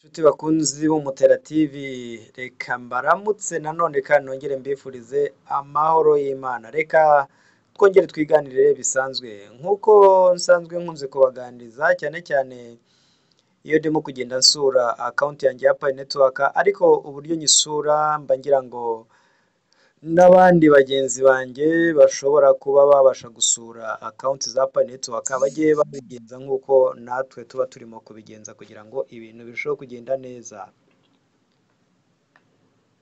Nshuti bakunzi b'Umutera TV, reka mbaramutse nanone kandi nongere mbifurize amahoro y'Imana. Reka twongere twiganirire bisanzwe nk'uko nsanzwe nkunze kubaganiriza, cyane cyane iyo ndimo kugenda nsura account yanjye ya Pi Network, ariko uburyo nyisura mba ngira ngo n'abandi bagenzi banjye bashobora kuba babasha gusura account za Pi Network bajye babigenza nk'uko natwe tuba turimo kubigenza kugira ngo ibintu birusheho kugenda neza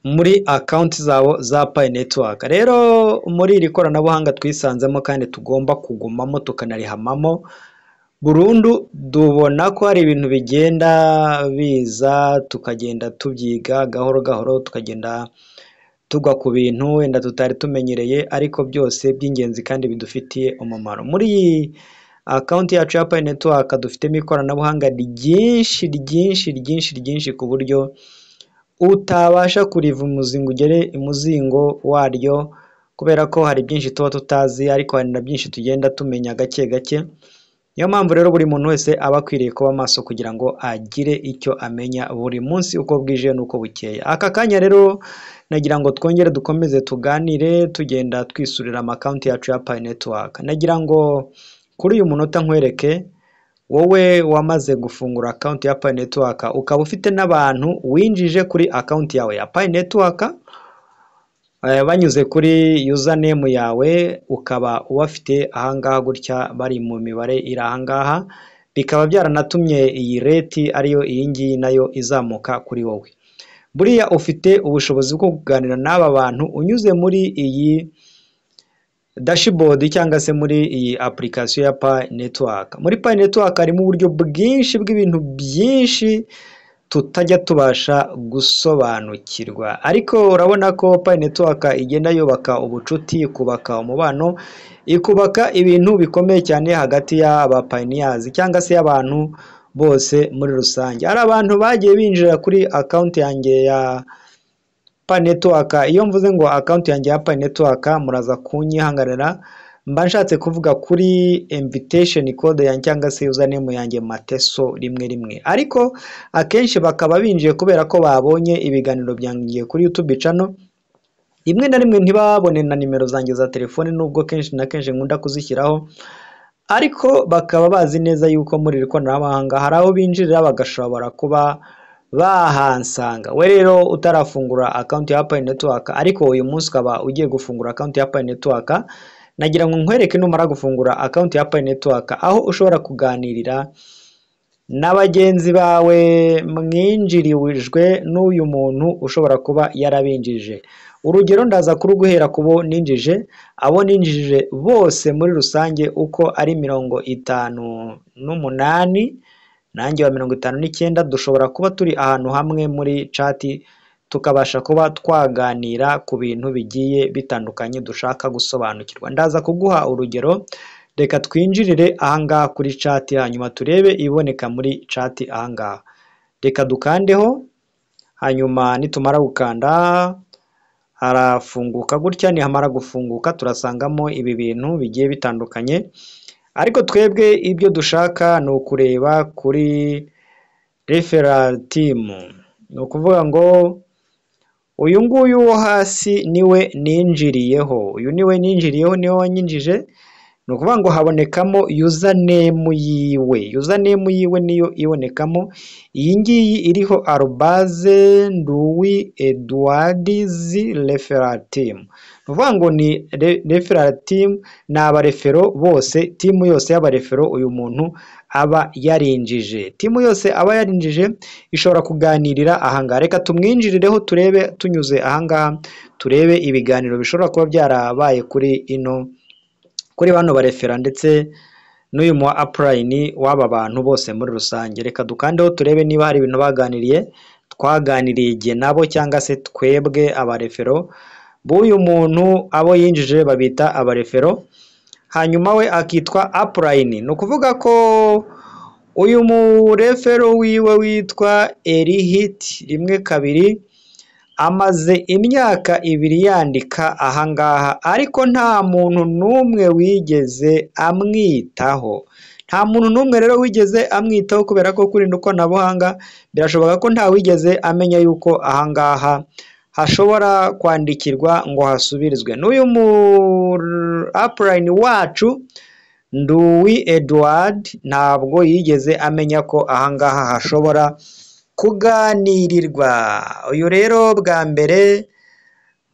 muri account zabo za Pi Network. Rero muri iri koranabuhanga twisanzemo kandi tugomba kugumamo tukanarihamamo burundu, tubona ko hari ibintu bigenda biza tukagenda tubyiga gahoro gahoro, tukagenda tugwa ku bintu wenda tutari tumenyereye, ariko byose by'ingenzi kandi bidufitiye umumaro. Muri iyi account yacu ya Pi Network dufitemo ikoranabuhanga ryinshi ryinshi ryinshi ryinshi, ku buryo utabasha kuriva umuzingo ugere imuzingo waryo, kubera ko hari byinshi tuba tutazi, ariko hari na byinshi tugenda tumenya gake gake. Niyo mpamvu rero buri muntu wese aba akwiriye kuba maso kugira ngo agire icyo amenya buri munsi uko bwije n'uko bukeye. Aka kanya rero nagira ngo twongere dukomeze tuganire, tugenda twisurira ama account yacu ya Pi Network. Nagira ngo kuri uyu munota nkwereke wowe wamaze gufungura account ya Pi Network, ukaba ufite n'abantu winjije kuri account yawe ya Pi Network banyuze kuri username yawe, ukaba ubafite ahangaha gutya bari mu mibare iri ahangaha, bikaba byaranatumye iyi rate ariyo iyi ngiyi nayo izamuka kuri wowe. Buriya ufite ubushobozi bwo kuganira n'aba bantu unyuze muri iyi dashboard cyangwa se muri iyi application ya Pi Network. Muri Pi Network harimo uburyo bwinshi bw'ibintu byinshi tutajya tubasha gusobanukirwa, ariko urabona ko Pi Network igenda yubaka ubucuti, ikubaka umubano, ikubaka ibintu bikomeye cyane hagati y'aba pioneers cyangwa se y'abantu bose muri rusange. Hari abantu bagiye binjira kuri account yanjye ya Pi Network. Iyo mvuze ngo account yanjye ya Pi Network, muraza kunyihanganira, mba nshatse kuvuga kuri invitation code yanjye cyangwa se username yanjye Mateso rimwe rimwe, ariko akenshi bakaba binjiye kubera ko babonye ibiganiro byanjye kuri YouTube channel, rimwe na rimwe ntibabone na nimero zanjye za telefone, nubwo kenshi na kenshi nkunda kuzishyiraho, ariko bakaba bazi neza yuko muri iri koranabuhanga hari aho binjirira bagashobora kuba bahansanga. We rero utarafungura account ya Pi Network, ariko uyu munsi ukaba ugiye gufungura account ya Pi Network, nagira ngo nkwereke numara gufungura account ya Pi Network aho ushobora kuganirira na bagenzi bawe mwinjiririjwe n'uyu muntu ushobora kuba yarabinjije. Urugero ndaza kuruguhera ku bo ninjije, abo ninjije bose muri rusange uko ari 58, nanjye wa 59, dushobora kuba turi ahantu hamwe muri chat, tukabasha kuba twaganira ku bintu bigiye bitandukanye dushaka gusobanukirwa. Ndaza kuguha urugero, reka twinjirire ahangaha kuri chat, hanyuma turebe iboneka muri chat ahangaha. Reka dukandeho, hanyuma nitumara gukanda harafunguka gutya. Nihamara gufunguka turasangamo ibi bintu bigiye bitandukanye, ariko twebwe ibyo dushaka ni ukureba kuri referral team. Ni ukuvuga ngo uyu nguyu wo hasi niwe ninjiriyeho, uyu niwe ninjiriyeho, niwe wanyinjije. Ni ukuvuga ngo habonekamo username yiwe, username yiwe niyo ibonekamo, iyi ngiyi iriho arobase Nduwi Edwards referral team. Ni ukuvuga ngo ni referral team, ni abareferral bose, team yose y'abareferral uyu muntu aba yarinjije. Team yose aba yarinjije ishobora kuganirira ahangaha. Reka tumwinjirireho turebe, tunyuze ahangaha turebe ibiganiro bishobora kuba byarabaye kuri ino, kuri bano bareferral ndetse n'uyu mu upline w'aba bantu bose muri rusange. Reka dukandeho turebe niba hari ibintu baganiriye, twaganiriye igihe nabo cyangwa se twebwe abareferral b'uyu muntu, abo yinjije babita abareferral, hanyuma we akitwa upline. Ni ukuvuga ko uyu mureferral wiwe witwa Erihit rimwe kabiri amaze imyaka 2 yandika ahangaha, ariko nta muntu n'umwe wigeze amwitaho. Nta muntu n'umwe rero wigeze amwitaho, kubera ko kuri rino koranabuhanga birashoboka ko nta wigeze amenya yuko ahangaha hashobora kwandikirwa ngo hasubirizwe. N'uyu mu upline wacu Nduwi Edward ntabwo yigeze amenya ko ahangaha hashobora kuganirirwa. Uyu rero bwa mbere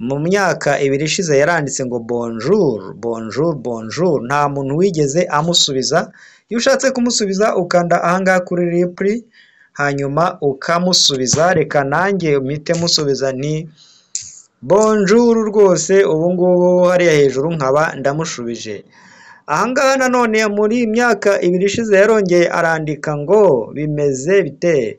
mu myaka 2 ishize yaranditse ngo bonjour, bonjour, bonjour, nta muntu wigeze amusubiza. Iyo ushatse kumusubiza ukanda ahangaha kuri reply, hanyuma ukamusubiza. Reka nanjye mpite musubiza nti bonjour rwose, ubu ngubu hariya hejuru nkaba ndamushubije. Ahangaha nanone muri iyi myaka 2 ishize yarongeye arandika ngo bimeze bite.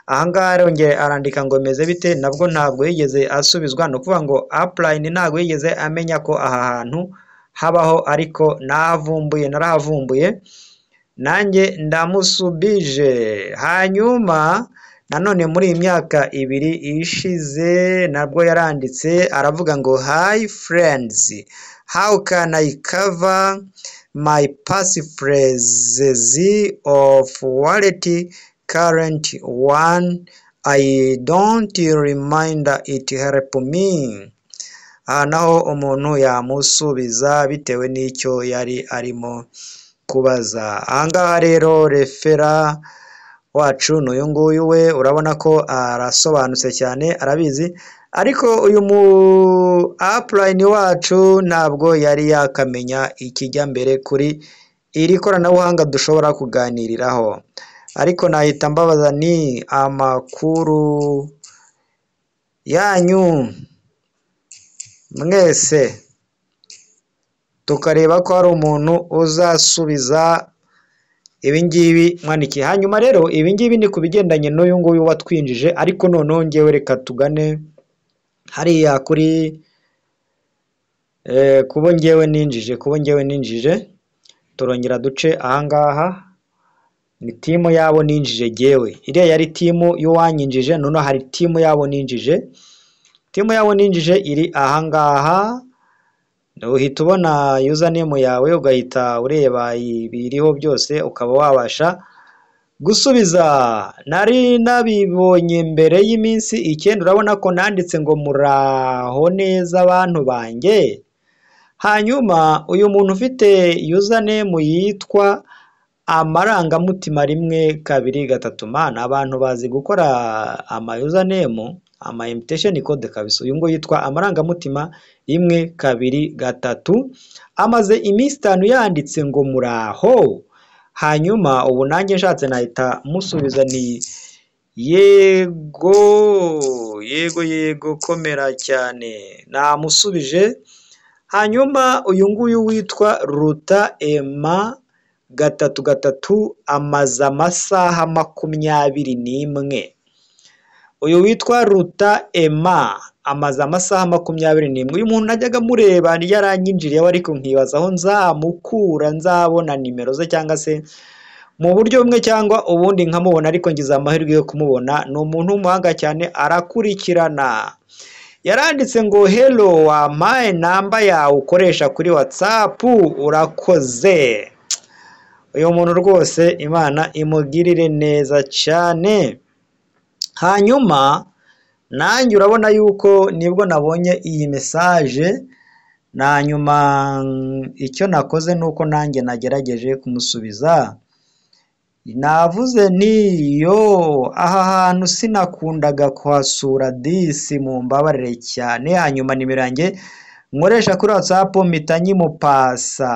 Ahangaha yarongeye arandika ngo bimeze bite, nabwo ntabwo yigeze asubizwa. Ni ukuvuga ngo upline ntabwo yigeze amenya ko aha hantu habaho, ariko nahavumbuye, narahavumbuye nanjye ndamusubije. Hanyuma nanone muri iyi myaka 2 ishize nabwo yaranditse aravuga ngo hi friends, how can I cover my passphrases of wallet current one I don't reminder it help me. Aha naho umuntu yamusubiza bitewe n'icyo yari arimo kubaza. Ahangaha rero referral wacu ni uyu nguyu, we urabona ko arasobanutse cyane, arabizi. Ariko uyu mu upline wacu ntabwo yari yakamenya ikijya mbere kuri iri koranabuhanga dushobora kuganiriraho. Ariko nahita mbabaza ni amakuru yanyu mwese, tukareba ko hari umuntu uzasubiza ibi ngibi mwandikiye. Hanyuma rero ibi ngibi ni ku bigendanye n'uyu nguyu watwinjije, ariko noneho ngewe reka tugane hariya kuri kubo ngewe ninjije, kubo ngewe ninjije. Turongera duce ahangaha, ni team yabo ninjije ngewe. Iriya yari team y'uwanyinjije, noneho hari team yabo ninjije. Team yabo ninjije iri ahangaha, uhita ubona username yawe, ugahita ureba ibiriho byose, ukaba wabasha gusubiza. Nari nabibonye mbere y'iminsi 9, urabona ko nanditse ngo muraho neza bantu banjye. Hanyuma uyu muntu ufite username yitwa amarangamutima 1 2 3, mana abantu bazi gukora ama username, ama invitation code kabisa. Uyu nguyu yitwa amarangamutima 1 2 3, amaze iminsi 5 yanditse ngo muraho. Hanyuma ubu nanjye nshatse nahita musubiza ni yego yego yego, komera cyane, namusubije. Hanyuma uyu nguyu witwa Ruta Emma 3 3 amaze amasaha 21. Uyu witwa Ruta Emma amaze amasaha 21. Uyu muntu najyaga mureba yaranyinjiriyeho, ariko nkibaza aho nzamukura, nzabona nimero ze cyangwa se mu buryo bumwe cyangwa ubundi nkamubona, ariko ngize amahirwe yo kumubona. Ni umuntu w'umuhanga cyane, arakurikirana. Yaranditse ngo hello, wampaye namba yawe ukoresha kuri WhatsApp, urakoze. Uyu muntu rwose Imana imugirire neza cyane. Hanyuma nanjye urabona yuko nibwo nabonye iyi message, na nyuma icyo nakoze nuko nanjye nagerageje kumusubiza. Navuze nti yo, aha hantu sinakundaga kuhasura disi, mumbabarire cyane. Hanyuma nimero yanjye nkoresha kuri WhatsApp mpita nyimupasa.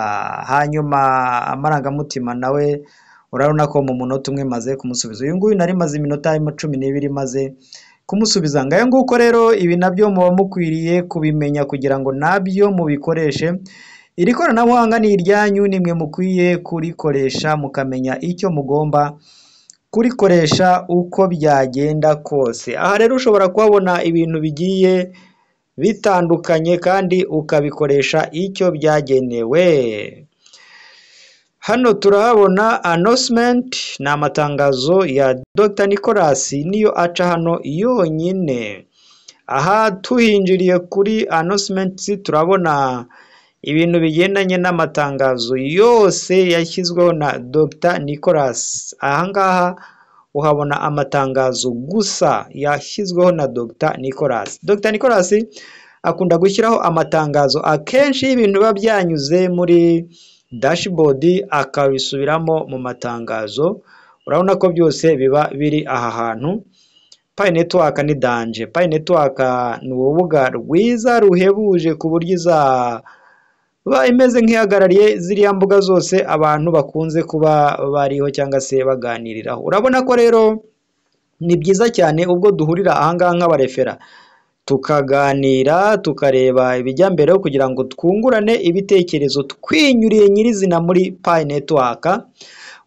Hanyuma amarangamutima nawe urabona ko mu munota umwe maze kumusubiza. Uyu nguyu nari maze iminota 12 maze kumusubiza. Ngayo nguko rero, ibi nabyo muba mukwiriye kubimenya kugira ngo nabyo mubikoreshe. Iri koranabuhanga ni iryanyu, nimwe mukwiye kurikoresha, mukamenya icyo mugomba kurikoresha uko byagenda kose. Aha rero ushobora kuhabona ibintu bigiye bitandukanye kandi ukabikoresha icyo byagenewe. Hano turahabona announcement, ni amatangazo ya Dr Nicolas, niyo aca hano yonyine. Aha tuhinjiriye kuri announcement turabona Ibintu bigendanye n'amatangazo yose yashyizweho na Dr Nicolas. Ahangaha uhabona amatangazo gusa yashyizweho na Dr Nicolas. Dr Nicolas akunda gushyiraho amatangazo akenshi y'ibintu biba byanyuze muri dashboard, akabisubiramo mu matangazo. Urabona ko byose biba biri aha hantu. Pi Network ni danger. Pi Network ni urubuga rwiza ruhebuje, ku buryo izaba imeze nk'ihagarariye ziriya mbuga zose abantu bakunze kuba bariho cyangwa se baganiriraho. Urabona ko rero ni byiza cyane ubwo duhurira ahangaha nk'abarefera, tukaganira, tukareba ibijya mbere kugira ngo twungurane ibitekerezo twinyuriye nyirizina muri Pi Network.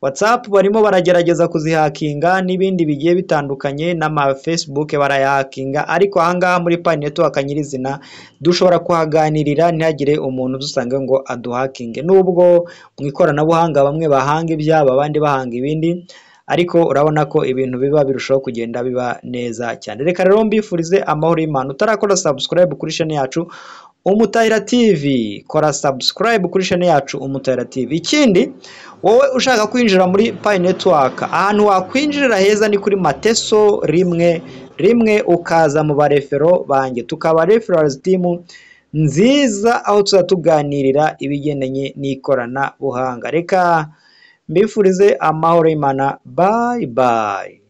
WhatsApp barimo baragerageza kuzihakinga n'ibindi bigiye bitandukanye, n'ama Facebook barayahakinga, ariko ahangaha muri Pi Network nyirizina dushobora kuhaganirira ntihagire umuntu dusanga ngo aduhakinge. Nubwo mu ikoranabuhanga bamwe bahanga ibyabo, abandi bahanga ibindi, ariko urabona ko ibintu biba birushaho kugenda biba neza cyane. Reka rero mbifurize amahoro y'Imana. Utarakora subscribe kuri chaîne yacu Umutahira TV, kora subscribe kuri chaîne yacu Umutahira TV. Ikindi, wowe ushaka kwinjira muri Pi Network, ahantu wakwinjirira heza ni kuri Mateso 11, ukaza mu barefero banjye, tukaba referrals team nziza, aho tuza tuganirira ibigendanye n'ikoranabuhanga. Reka mbifurize amahoro y'Imana. Bye bye.